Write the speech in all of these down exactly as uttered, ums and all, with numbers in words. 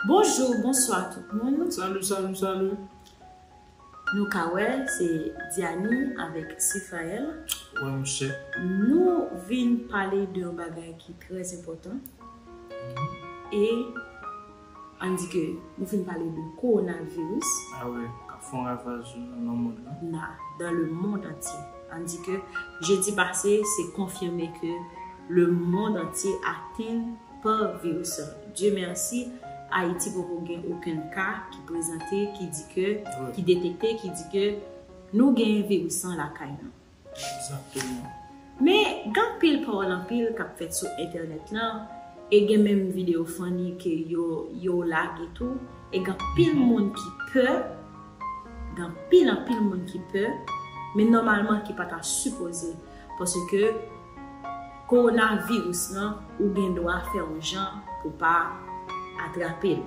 Bonjou, bonswa tout moun. Salut, salut, salut. Nou ka wè, se Diani avèk Sifael. Ouais, mon cher. Nou vin pale de yon bagay ki trè enpòtan. E ann di ke nou fin pale de kowonaviris. Ah ouais, k ap fè yon ravaj nan nan mond lan. Na, dans le monde entier. Ann di ke jedi pase, se konfime ke le monde entier atenn pa viris la. Dieu merci, Ayiti poko gen okenn ka ki prezante, ki di ke, Ouais. ki detekte, ki di ke nou gen viris lan lakay nou. Exactement. Men gen anpil pawòl anpil k ap fèt sou entènèt lan, e gen menm videyo funny ke yo, yo lage tou, e gen anpil moun ki pè, gen anpil anpil moun ki pè, men nòmalman ki pa ta sipoze, paske kowonaviris lan, ou gen dwa fè yon jan pou pa atrape l.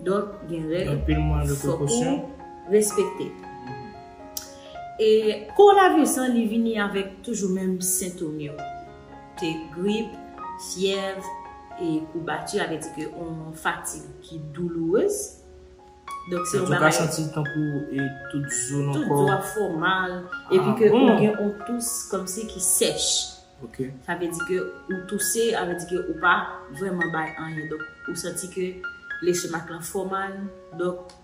Donk, gen règ, Anpil mwayen de fòk prekosyon. Ou respekte. E kowonaviris lan, li vini avèk toujou menm sentòm yo. Se grip, fyèv, e koubati, sa vle di ke yon fatig ki doulourez. Donk, se yon Ou ka bagay, santi tankou e tout zo nan tout kò. Zo ap fè w mal, epi Ah ke ou bon? Gen yon tous kòmsi ki sèch. Ok. Sa vle di ke ou touse, sa vle di ke ou pa vrèman bay anyen. Donk, ou santi ke lestomak lan fè w mal. Donk,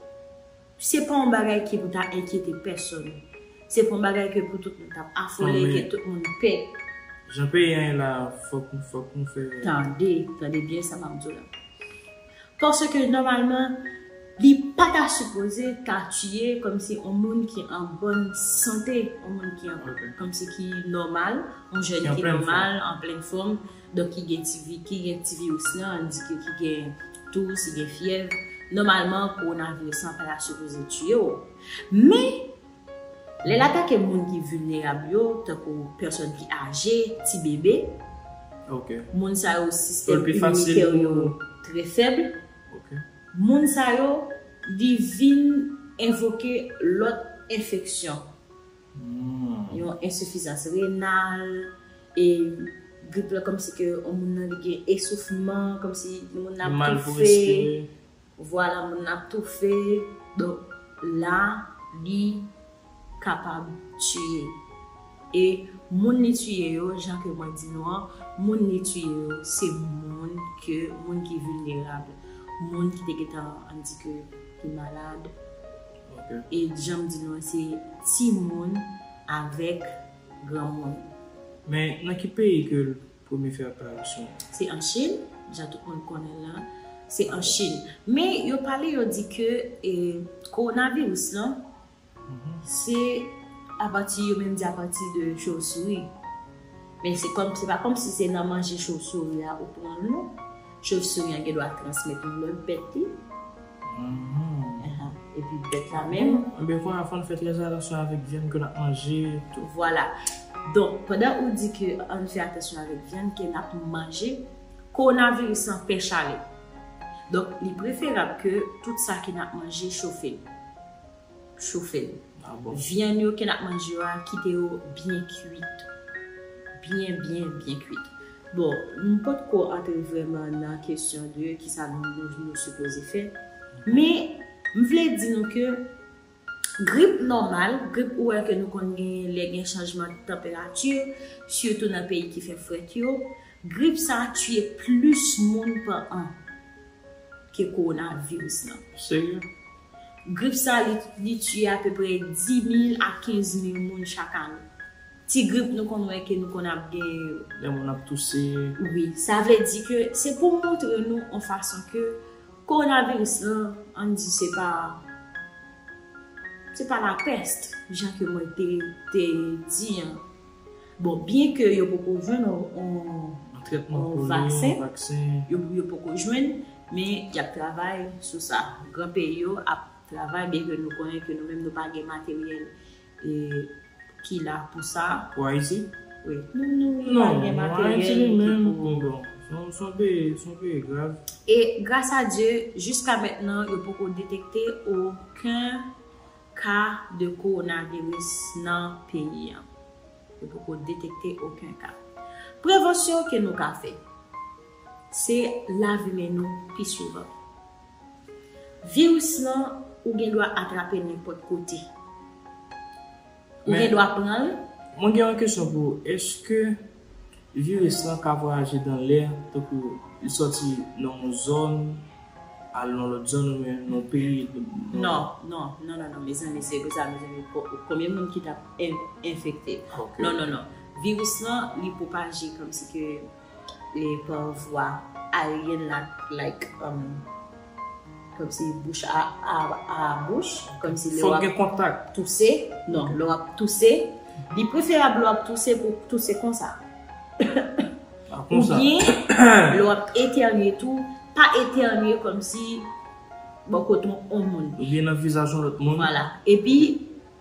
se pa yon bagay ki pou ta enkyete pèsonn. Se pa yon bagay ke pou tout moun t ap afole, Non, men- ke tout moun pè. Jan peyi an ye la, fòk, fòk nou fè. Tande, tande byen sa m ap di w la. Paske nòmalman, li pa ta sipoze ta tiye kòmsi yon moun ki an bòn sante, yon moun ki an, Ok. kòmsi ki nòmal, yon jèn Ki an ki plèn nòmal, an plèn fòm, donk ki gen ti vi, ki gen ti viris lan, ann di ke ki gen tous, ki gen fyèv. Nòmalman, kowonaviris lan pa ta sipoze tiye w. Men, lè l atake moun ki vilnerab yo, tankou pèsòn ki aje, ti bebe, Ok. moun sa yo, sistèm Pi fasil iminitè yo pou- trè fèb. Ok. Moun sa yo, li vin envoke lòt enfeksyon. Hmm. Yon ensifizans renal, e grip la kòmsi ke yon moun nan li gen esoufman, kòmsi moun nan Mal ap pou toufe. Respire. Vwala, moun nan ap toufe. Donk, la, li kapab tiye. E moun li tiye yo, jan ke mwen di nou an, moun li tiye yo, se moun ke, moun ki vilnerab, moun ki te gentan, ann di ke, ki malad. Ok. E jan m di nou an, se timoun avèk granmoun. Men nan ki peyi ke l premye fè apariksyon? Se an Chin, jan tout moun konnen la, se an Chin. Men yo pale, yo di ke e, kowonaviris lan, se apati, yo menm di apati de chauve-souris. Men se kòm, se pa kòmsi se nan manje chauve-souris a ou pran l non. Chauve-souris an gen dwa transmèt yon lòt bèt li. Mhm. Aha. Epi bèt la menm. Ebyen, kounye a fò n fè trè atansyon avèk vyann ke n ap manje, tou. Vwala. Donk, pandan ou di ke ann fè atansyon avèk vyann ke n ap manje, kowonaviris lan pè chale. Donk, li preferab ke tout sa ke n ap manje chofe l. Chofe l. Ah bon? Vyann yo ke n ap manje yo a, kite yo byen kuit. Byen, byen, byen kuit. Bon, m potko antre vrèman nan kesyon de kisa nou, nou, nou sipoze fè. Men, m vle di nou ke grip nòmal, grip ou wè ke nou konn genyen lè gen chanjman tanperati, sitou nan peyi ki fè frèt yo, grip sa a tiye plis moun pa an ke kowonaviris lan. Serye? Grip sa, li, li tiye apeprè dis mil a kenz mil moun chak ane. Ti grip nou konn wè ke nou konn ap gen yo. Lè moun ap touse. Wi, sa vle di ke se pou montre nou yon fason ke kowonaviris lan, ann di se pa, se pa lapès, jan ke mwen te, te di an. Bon, byen ke yo poko jwenn yon, yon, Yon trètman yon pou li, vaksen, yon vaksen. Yo, yo poko jwenn, men y ap travay sou sa. Gran peyi yo ap travay, byen ke nou konnen ke nou menm nou pa gen materyèl e, ki la pou sa. Pou Ayiti? Wi, nou, nou, nou pa Non, gen Ayiti materyèl li ki menm, pou bon, se yon, se yon peyi, se yon peyi grav. E gras a Dye, jiska mentnan, yo poko detekte okenn ka de kowonaviris nan peyi an. Yo poko detekte okenn ka. Prevansyon ke nou ka fè, se lave men nou pi souvan. Viris lan, ou gen dwa atrape nenpòt kote. Ou Men, gen dwa pran l. Mwen gen yon kesyon pou ou. Èske viris lan ka vwayaje dan lè, tankou li sòti nan yon zòn, al nan lòt zòn, oubyen nan yon peyi? Non, non, non, non, non, mezanmi, se pou sa, mezanmi, ko-, konbyen moun ki t ap en-, enfekte? Ok. Non, non, non. Viris lan, li pwopaje kòmsi ke e pa vwa aryèn la, like, um, kòmsi bouch a, a, a bouch, kòmsi lè w ap touse. Non, lè w ap touse, li preferab lè w ap touse pou touse konsa. Oubyen, lè w ap etènye tou, pa etènye kòmsi bò kote yon moun. Oubyen nan vizaj yon lòt moun. Vwala. Epi,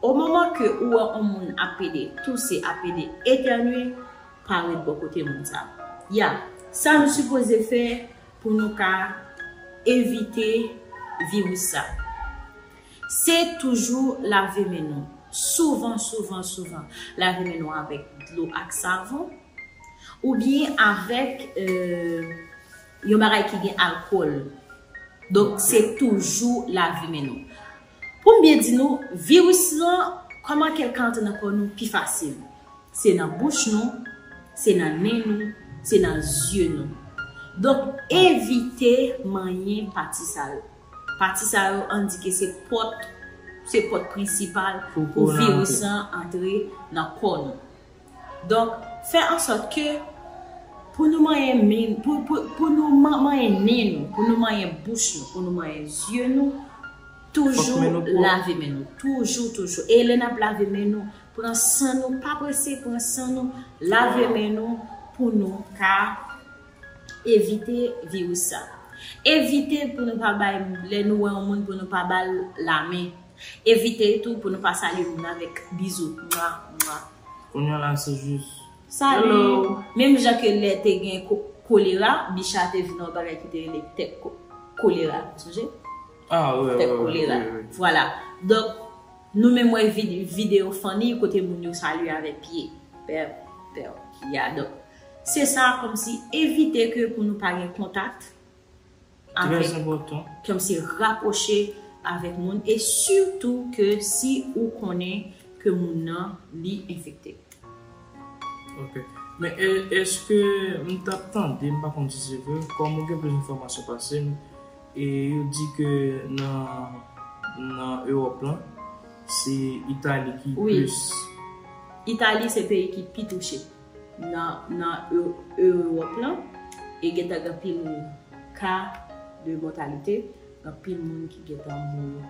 o moman ke ou wè yon moun ap pede touse, ap pede etènye, pa ret bò kote moun sa. Ya, sa nou sipoze fè pou nou ka evite viris sa? Se toujou lave men nou. Souvan, souvan, souvan. Lave men nou avèk dlo ak savon oubyen avèk, euh, yon bagay ki gen alkòl. Donk, se toujou lave men nou. Pou m byen di nou, viris lan, kòman ke l ka antre nan kò nou pi fasil? Se nan bouch nou, se nan nen nou, se nan zye nou. Donk, evite manyen pati sa yo. Pati sa yo, ann di ke se pòt, se pòt prensipal pou viris lan antre nan kò nou. Donk, fè an sòt ke pou nou manyen men, pou, pou, pou nou man-, manyen nen nou, pou nou manyen bouch nou, pou nou manyen zye nou, toujou lave men nou. Toujou, toujou. E lè n ap lave men nou, pran san nou, pa prese, pran san nou, lave men nou pou nou ka evite viris sa. Evite pou nou pa bay, lè nou wè yon moun, pou nou pa ba l lamen. Evite tou pou nou pa salye moun avèk bizou. Mwa, mwa. Kounye a la, se jis, "Salut." Hello. Menm jan ke lè te gen ko-, kolera, Bicha te vin nan yon bagay ki te rele tèt ko-, kolera. Ou sonje? Ah, wi, wi, wi, wi, wi. Tèt kolera. Vwala. Donk, nou menm wè vid-, videyo funny kote moun yo salye avèk pye. Pè, pè, ya. Donk, se sa, kòmsi evite ke pou nou pa gen kontak avèk, kòmsi rapwoche avèk moun, e sitou ke si ou konnen ke moun nan li enfekte. Ok. Men e-, èske m t ap tande, m pa konn si se vre, kòm ou gen plis enfòmasyon pase m, e yo di ke nan, nan Ewòp lan, se Itali ki plis. Itali se peyi ki pi touche nan, nan E-, Ewòp lan, e gentan gen anpil ka de mòtalite, gen anpil moun ki gentan mouri.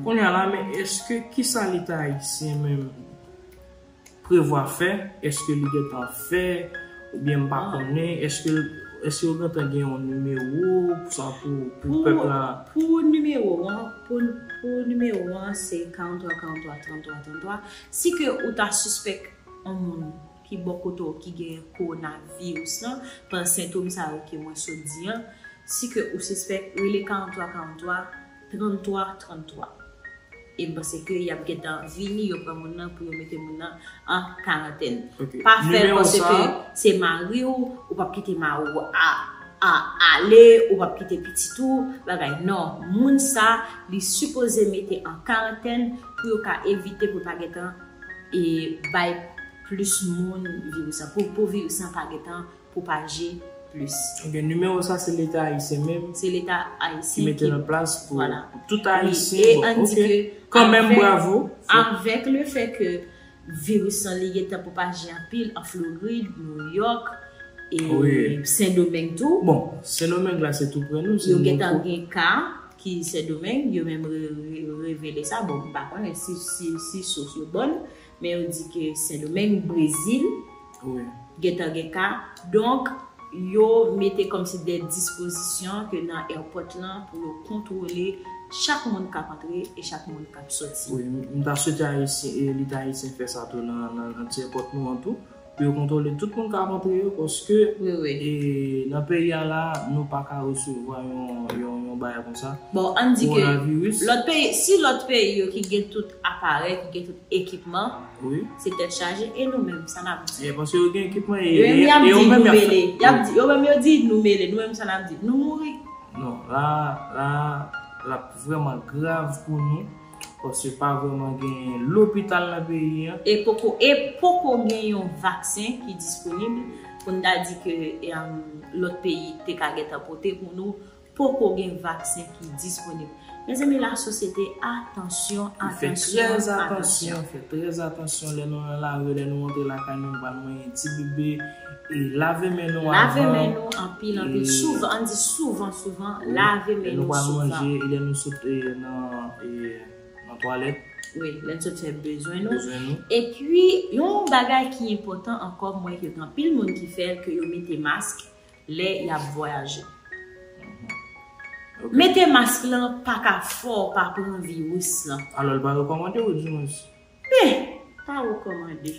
Kounye a la, men èske kisa Leta ayisyen menm prevwa fè? Èske li gentan fè? Oubyen m pa konnen? Èske, èske yo gentan gen yon nimewo pou sa, pou, pou pèp la? Pou nimewo an, pou, pou nimewo an, se karant twa, karant twa, trannntwa, trannntwa. Si ke ou ta sispèk yon moun ki bò kote w ki gen kowonaviris lan, pran sentòm sa yo ke mwen sot di an, si ke ou sispèk, rele karant twa, karant twa, trannntwa, trannntwa. E m panse ke y ap gentan vini, yo pran moun nan pou yo mete moun nan an karantèn. Ok. Pa fè l panse ke se mari w, ou p ap kite mari w a, a, ale, ou p ap kite pitit ou, bagay. Non, moun sa, li sipoze mete an karantèn pou yo ka evite pou l pa gentan e bay plis moun viris lan, pou, pou viris lan pa gentan pwopaje plis. Ok, nimewo sa se Leta ayisyen menm. Se Leta ayisyen ki mete l an plas pou, pou tout Ayisyen. Wi, e bon, ann di ke kanmenm, avèk, bravo, avèk le fè ke viris lan li gentan pwopaje anpil an Florid, New York, e Sendomeng tou. Bon, Sendomeng la se tou prè nou, se yo gentan gen ka ki Sendomeng, yo menm re-, re-, revele sa. Bon, m pa konnen si, si, si sous yo bòn, men yo di ke Sendomeng, Brezil, gentan gen ka. Donk, yo mete kòmsi de dispozisyon ke nan airport lan pou yo kontwole chak moun k ap antre e chak moun k ap sòti. Wi, m, m ta swete Ayisyen, e Leta ayisyen fè sa tou nan, nan, nan ti airport nou an tou, pou yo kontwole tout moun k ap antre yo, paske, wi, wi, e nan peyi a la, nou pa ka resevwa yon, yon, yon bagay konsa. Bon, ann di ke lòt peyi, si lòt peyi yo ki gen tout aparèy, ki gen tout ekipman, wi, se tèt chaje, e nou menm, sa n ap di? E paske yo gen ekipman, e yo menm y ap di nou mele. Y ap di, yo menm yo di nou mele, nou menm sa n ap di? Nou mouri. Non, la, la, l ap vrèman grav pou nou, paske pa vrèman gen lopital nan peyi an. E poko, e poko gen yon vaksen ki disponib pou n ta di ke um, lòt peyi te ka gentan pote pou nou. Poko gen vaksen ki disponib. Mezanmi, lasosyete, atansyon, atansyon, atansyon. Fè trè atansyon lè nou nan lari, lè nou antre lakay nou, nou pral manyen ti bebe. E lave men nou avan. Lave men nou anpil, anpil. Souvan, ann di souvan, souvan, lave men nou souvan. Lè nou pral manje, e lè nou sot nan, nan twalèt. Wi, lè n sot fè bezwen nou. Bezwen nou. Epi, yon bagay ki enpòtan ankò, m wè ke gen anpil moun ki fè l, ke yo mete mask lè y ap vwayaje. Mete mask lan pa ka fè w pa pran viris lan. Alò, l pa rekòmande ou, di mwens? Ben, pa rekòmande.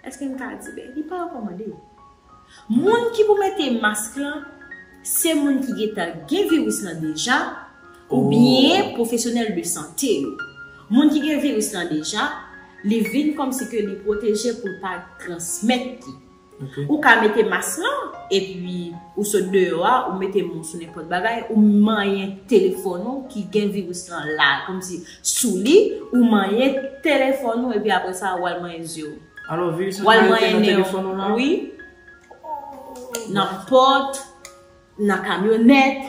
Èske m ka di, ben, li pa rekòmande. Moun ki pou mete mask lan, se moun ki gentan gen viris lan deja, oubyen pwofesyonèl de sante yo. Moun ki gen viris lan deja, li vin kòmsi ke li pwoteje pou l pa transmèt li. Ou ka mete mas lan, epi ou sot deyò a, ou mete men w sou nenpòt bagay, ou manyen telefòn ou ki gen viris lan la, kòmsi sou li, ou manyen telefòn ou, epi apre sa, w al manyen zye w. Alò, viris lan ka rete nan telefòn ou la? Wi. Nan pòt, nan kamyonèt.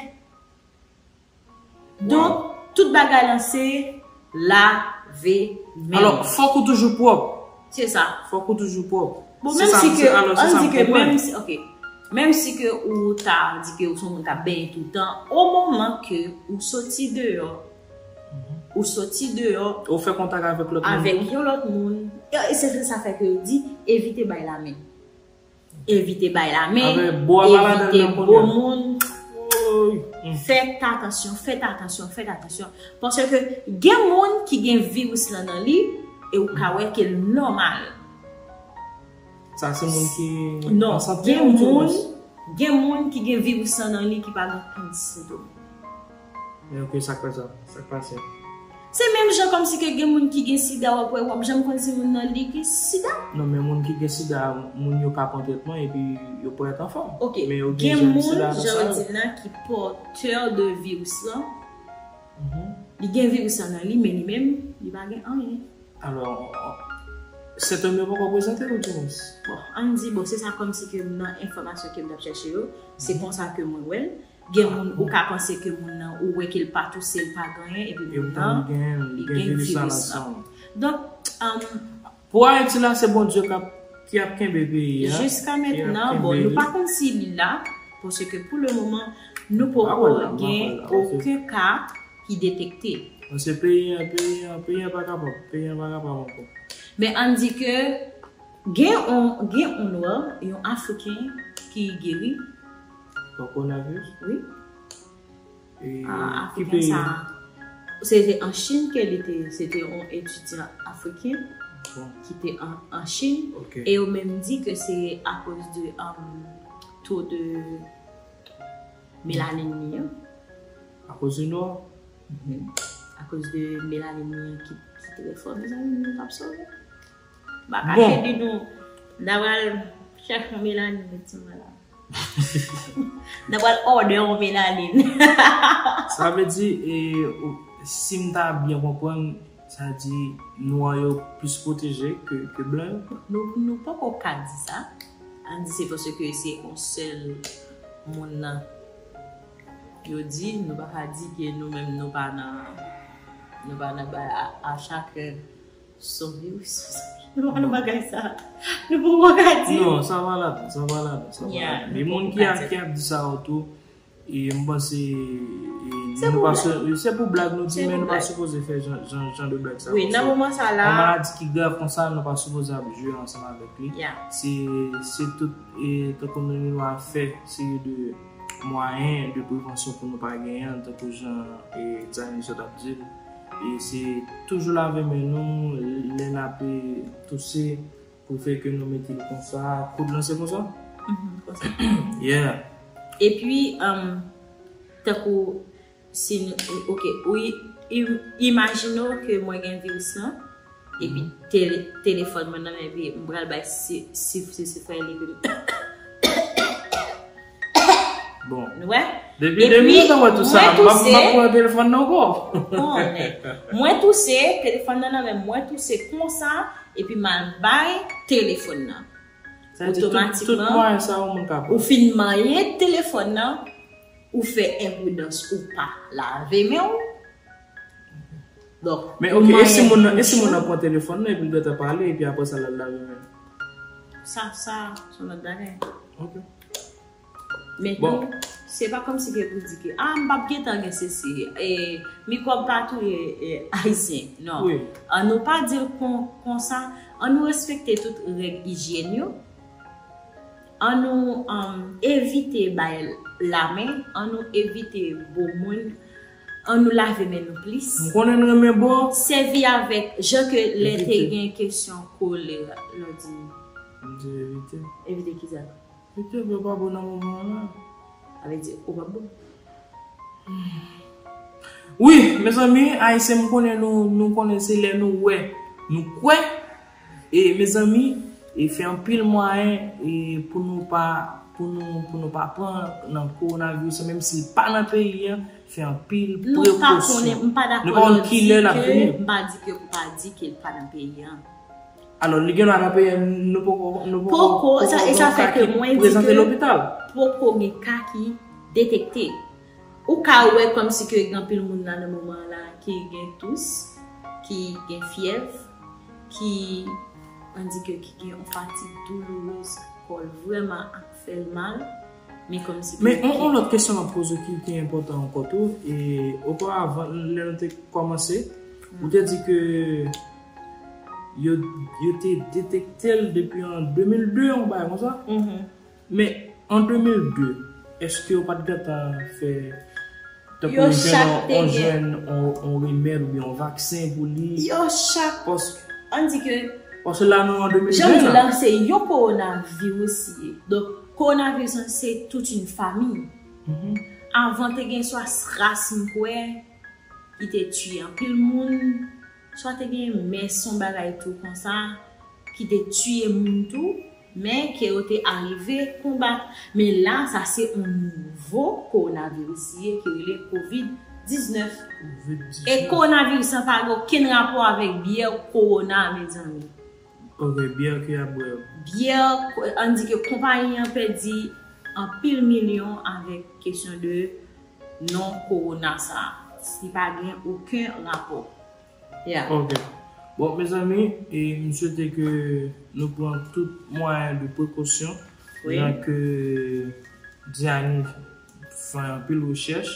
Donk, tout bagay lan se lave men w. Alò, fòk ou toujou pwòp. Se sa. Fòk ou toujou pwòp. Bon, menm si ke, ann di ke menm si, ok. Menm si ke ou ta di ke ou se yon moun k ap benyen toutan, o moman ke ou soti deyò, ou soti deyò, ou fè kontak avèk lòt moun, avèk yon lòt moun, e se sa fè ke yo di, evite bay lamen. Evite bay lamen, evite bo moun. Fèt atansyon, fèt atansyon, fèt atansyon. Paske gen moun ki gen viris lan nan li, e ou ka wè ke l nòmal. Sa se moun ki an sante ou ti mwens? Gen moun ki gen viris lan nan li ki pa gen okenn sentòm. Men ok, sa k fè sa? Sa k pase? Se menm jan kòmsi ke gen moun ki gen sida, w ap wè, w ap janm konn si moun nan li gen sida. Non, men moun ki gen sida, moun yo ka pran tretman epi yo pou rete anfòm. Ok, men yo gen, gen moun, jan yo di l la, ki pòtè de viris lan. Li gen viris lan nan li, men li menm, li pa gen anyen. Alò, sentòm yo poko prezante ou ti mwens? Bon, ann di, bon, se sa kòmsi ke nan enfòmasyon ke m t ap chèche yo, se konsa ke mwen wè l. Gen moun, ou ka panse ke moun nan, ou wè ke l pa touse, l pa gen anyen, epi moun nan, li gen viris lan. Donk, um, pou Ayiti la, se Bondye k ap, ki ap kenbe peyi a. Jiska mentnan, bon, nou pa konn si li la, paske pou le moman, nou poko gen okenn ka ki detekte. Paske peyi an, peyi an, peyi an pa kapab, peyi an pa kapab ankò. Men ann di ke gen on, gen on nwè, yon Afriken ki geri. Kowonaviris? Wi. Afriken sa, se te an Chin ke li te, se te yon etidyan afriken ki te an, an Chin. E yo menm di ke se akoz de um, to de melanin li an. Akoz de nwa? Akoz de melanin li an ki, ki trè fò, mezanmi, nou p ap sove. M pa kache di nou, n a pral chèche yon melanin, ti mwen la. N a pral òdè yon melanin. Sa vle di, e, si m ta byen konprann, sa di nwa yo plis pwoteje ke, ke blan yo? Nou, nou poko ka di sa. Ann di se paske se yon sèl moun nan yo di, nou pa ka di ke nou menm nou pa nan, nou pa nan bay a, a chaken son viris. Nou pa nan bagay sa. Nou poko ka di. Non, sa pa ladan, sa pa ladan, sa pa ladan. Men moun ki ap, ki ap di sa yo tou, e m panse, e, se pou blag nou di, men nou pa sipoze fè jan, jan, jan de blag sa yo. Wi, nan moman sa la. Yon maladi ki grav konsa, nou pa sipoze ap jwe ansanm avèk li. Se, se tout, e, tankou nou, nou ap fè seri de mwayen de prevansyon pou nou pa genyen l, tankou jan, e, Dany sot ap di l. E se toujou lave men nou lè n ap, e, touse, pou fè ke nou mete l konsa, koud lan se konsa? Mhm, konsa. Yeah. Epi, um, tankou, si nou, ok, ou i-, i-, imajine w ke mwen gen viris lan, epi tele-, telefòn mwen nan men, epi m pral bay si, si, si, si fè li vin. Nou wè? Depi depi lontan mwen tou sa, m ap pran telefòn nan ankò. Mwen touse, telefòn nan nan men mwen, touse konsa, epi m al bay telefòn nan. Otomatikman, ou fin manyen telefòn nan, ou fè enpridans, ou pa lave men w. Donk, men ok, e si moun nan, e si moun nan pran telefòn nan epi l gentan pale epi apre sa l al lave men l? Sa, sa, se yon lòt bagay. Ok. Men tou, se pa kòmsi ke pou di ke, ah, m p ap gentan gen sesi, e, mikwòb pa touye, e, Ayisyen. Non. An nou pa di l kon, konsa, an nou respekte tout règ ijyèn yo. An nou, um, evite bay lamen, an nou evite bo moun, an nou lave men nou plis. M konnen n renmen bo. Sèvi avèk, jan ke lè te gen kesyon kolera, lè w di. M di evite. Evite kisa? Evite bo pa bo nan moman an la. Sa vle di, ou p ap bo. Wi, mezanmi, Ayisyen, m konnen nou, nou konnen se lè nou wè, nou kwè. E, mezanmi, e fè anpil mwayen, e, pou nou pa, pou nou, pou nou pa pran nan kowonaviris la, menm si l pa nan peyi an, fè anpil prekosyon. Nou pa konnen, m pa dakò lè w di ke, m pa di ke ou pa di ke l pa nan peyi an. Alò, li gen dwa nan peyi an, nou poko, nou poko, poko, e sa fè ke mwen di ke poko gen ka ki detekte. Ou ka wè kòmsi ke gen anpil moun la nan moman la ki gen tous, ki gen fyèv, ki, ann di ke ki gen yon fatig doulourez, kò l vrèman ap fè l mal, men kòmsi ke. Men yon, yon lòt kesyon m ap poze w ki, ki enpòtan ankò tou, e oparavan, lè nou te kòmanse, ou te di ke yo, yo te detekte l depi an de mil de, yon bagay konsa. Men an de mil de, èske yo pa t gentan fè, tankou yon jwenn, yon, yon jwenn, yon, yon remèd oubyen yon vaksen pou li? Yo chak, paske, ann di ke, paske la nou an de mil ven la. Jan m di w la, se yon kowonaviris li ye. Donk, kowonaviris lan, se tout yon fanmi. Avan te gen swa SRAS, m kwè, ki te tiye anpil moun, swa te gen mès, yon bagay tou konsa, ki te tiye moun tou, men ke yo te arive konbat. Men la, sa se yon nouvo kowonaviris li ye ki rele kovid diznèf. E kowonaviris lan pa gen okenn rapò avèk byè kowona, mezanmi. Ok, byè ke y ap bwè yo. Byè, ann di ke konpayi an pèdi anpil milyon avèk kesyon de non kowona sa a. Li pa gen okenn rapò. Yeah. Ok. Bon, mezanmi, e m swete ke nou pran tout mwayen de prekosyon. Wi. Jan ke Diane fè anpil rechèch.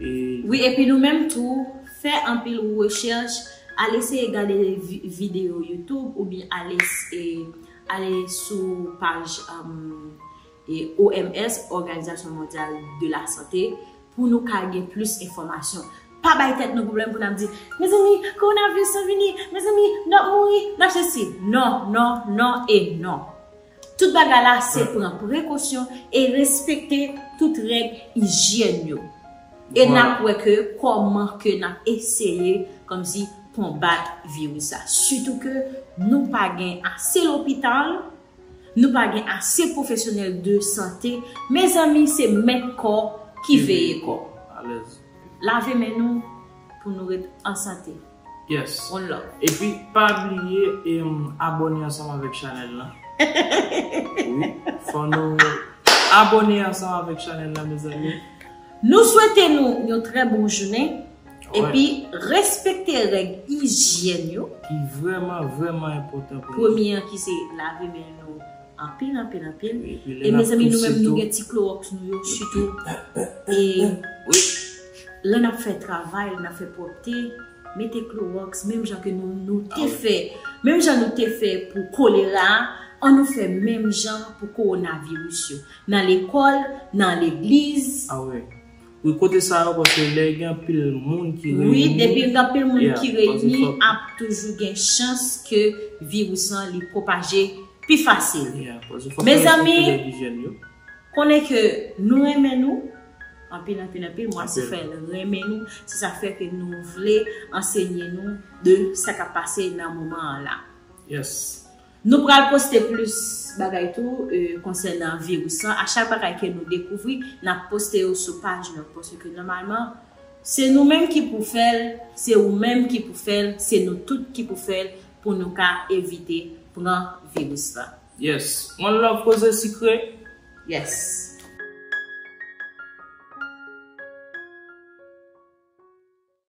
E wi, epi nou menm tou, fè anpil rechèch, al eseye gade vi-, videyo YouTube oubyen al es-, e, ale sou paj, um, e O M S, Òganizasyon Mondyal de la Sante, pou nou ka gen plis enfòmasyon. Pa bay tèt nou pwoblèm pou n ap di, mezanmi, kowonaviris lan vini, mezanmi, n ap mouri, n ap sesi. Non, non, non e non. Tout bagay la, se pran prekosyon e respekte tout règ ijyèn yo. E n ap wè ke kòman ke n ap eseye kòmsi konbat viris la. Sitou ke nou pa gen ase lopital, nou pa gen ase pwofesyonèl de sante. Mezanmi, se mèt kò ki veye kò. Alèz. Lave men nou pou nou ret an sante. Yes. One love. Epi, pa bliye, em, abòne ansanm avèk chanèl la. Wi, fò nou abòne ansanm avèk chanèl la, mezanmi. Nou swete nou yon trè bon jounen. Epi, respekte règ ijyèn yo. Ki vrèman, vrèman enpòtan pou nou. Premye an ki se lave men nou anpil, anpil, anpil. E mezanmi, nou menm, nou gen ti klowòks nou yo, sitou. E lè n ap fè travay, lè n ap fè pwòpte, mete klowòks, menm jan ke nou, nou te fè, menm jan nou te fè pou kolera, an nou fè menm jan pou kowonaviris yo. Nan lekòl, nan legliz. Ah wi. Wi, kote sa yo, paske lè gen anpil moun ki reyini. Wi, depi gen anpil moun ki reyini, ap toujou gen chans ke viris lan li pwopaje pi fasil. Mezanmi, konnen ke nou renmen nou, anpil, anpil, anpil, mwen se fè renmen nou, se sa fè ke nou vle ansenye nou de sa k ap pase nan moman an la. Yes. Nou pral poste plis bagay tou, e, konsènan viris lan. A chak bagay ke nou dekouvri, n ap poste yo sou paj nou. Paske nòmalman, se nou menm ki pou fè l, se ou menm ki pou fè l, se nou tout ki pou fè l pou nou ka evite pran viris lan. Yes. One love, Koze Sikre. Yes.